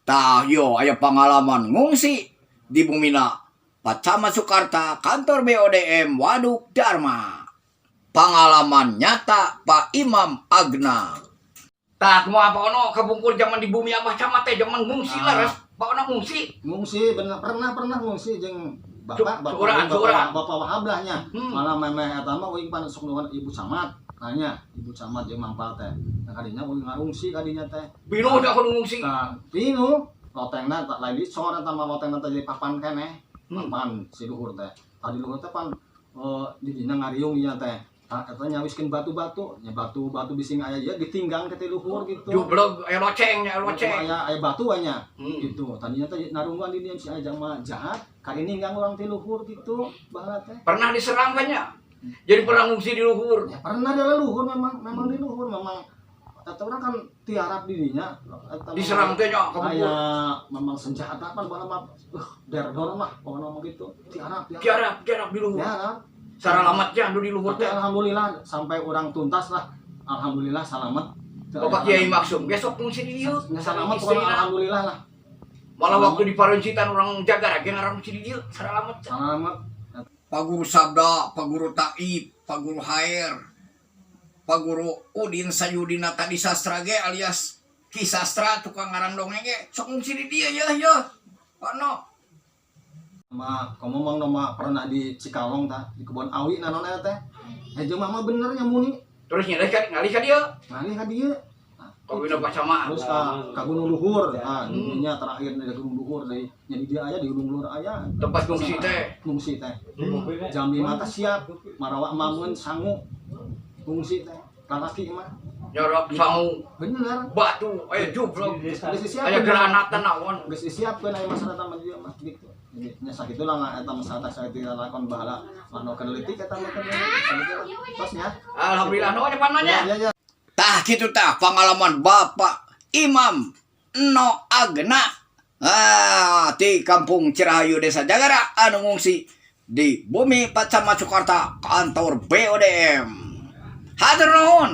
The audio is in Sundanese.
Tah yo aya pengalaman ngungsi di bumina Pak Camat Sukarta, kantor BODM Waduk Darma. Pengalaman nyata Pak Imam Agna. Tah, kumaha, Pak Ono, kapungkur zaman di bumi Abah Camat teh, zaman ngungsi Ah. lah, Pak Ono ngungsi? Ngungsi bener, pernah pernah ngungsi jeung bapak bapak Curang, bapak, curang. Bapak Wahab lah nya. Malah memeh eta mah uing pan sok nuhun ibu camat, nanya ibu camat jeung mangpal teh. Nah, kadinya uing ngarungsi kadinya teh. Pinuh dah kudu ngungsi. Nah, pinuh lotengna tak lain dicor, eta mah lotengna teh jadi papan keneh. Papan si luhur teh tadi, luhur teh pan di dina ngariung nya teh. Nah, eta nyawiskeun batu-batu nya, batu-batu bising aya ieu ditinggang ke ti luhur gitu. Jublog aya loceng nya, aya loceng. Aya aya batu we nya. Gitu, tadinya teh narungguan di dieu si aya mah jahat kari ninggang urang ti luhur gitu baheula teh. Pernah diserang banyak. Jadi pernah ngungsi di luhur. Ya pernah, di luhur memang memang di luhur memang eta urang kan tiarap di dinya eta. Diserang teh nya kapungkur. Aya memang senjata pan baheula mah, derdor mah pokoknya mah gitu, tiarap tiarap. Tiarap, tiarap di luhur. Tiarap. Saralamatnya anu di luhur Tapi teh. alhamdulillah sampai urang tuntas lah, alhamdulillah salamet. Bapak Kiai Maksum besok ngungsi di dieu. Ya, salamet pokoknya, Istrina. Alhamdulillah lah. Malah waktu di Parencitan urang jaga ge ngarang ngungsi di dieu, saralamet. Salamet. Pak Guru Sabda, Pak Guru Taib, Pak Guru Hair, Pak Guru Udin Sayudina tadi sastra ge alias Ki Sastra tukang ngarang dongeng ge sok ngungsi di dieu ya ya. Pak No. Ma kamu mang nama pernah di Cikalong tah, di kebon awi nanon eta teh. Eh, jeung mama bener nya muni. Terus nyalih ka, ngalih ka dieu. Ngalih ka dieu. Nah, Kawin Pak Camat. Terus ka Gunung Luhur, ah dinya terakhir di Gunung Luhur deui. Nya di dieu aya, di Gunung Luhur aya. Tempat ngungsi teh. Ngungsi teh. Jam 5 teh siap, marawa mamun sangu. Ngungsi teh. Lalaki mah. Nyorok sangu. Bener. Batu, aya jublog. Geus disiapkeun. Aya granatan naon. Geus disiapkeun aya masyarakat mah dieu mah gitu. Jadi nya sakitu lah eta masyarakat saya tidak lakon bahala anu keur leutik eta mah keur sakitu lah. Tos nya. Alhamdulillah no nya pananya. Ya ya. Tah kitu tah pengalaman Bapak Imam No Agna. Ah, di Kampung Cirahayu, Desa Jagara, anu ngungsi di bumi Pak Camat Sukarta, kantor BODM. Hatur nuhun.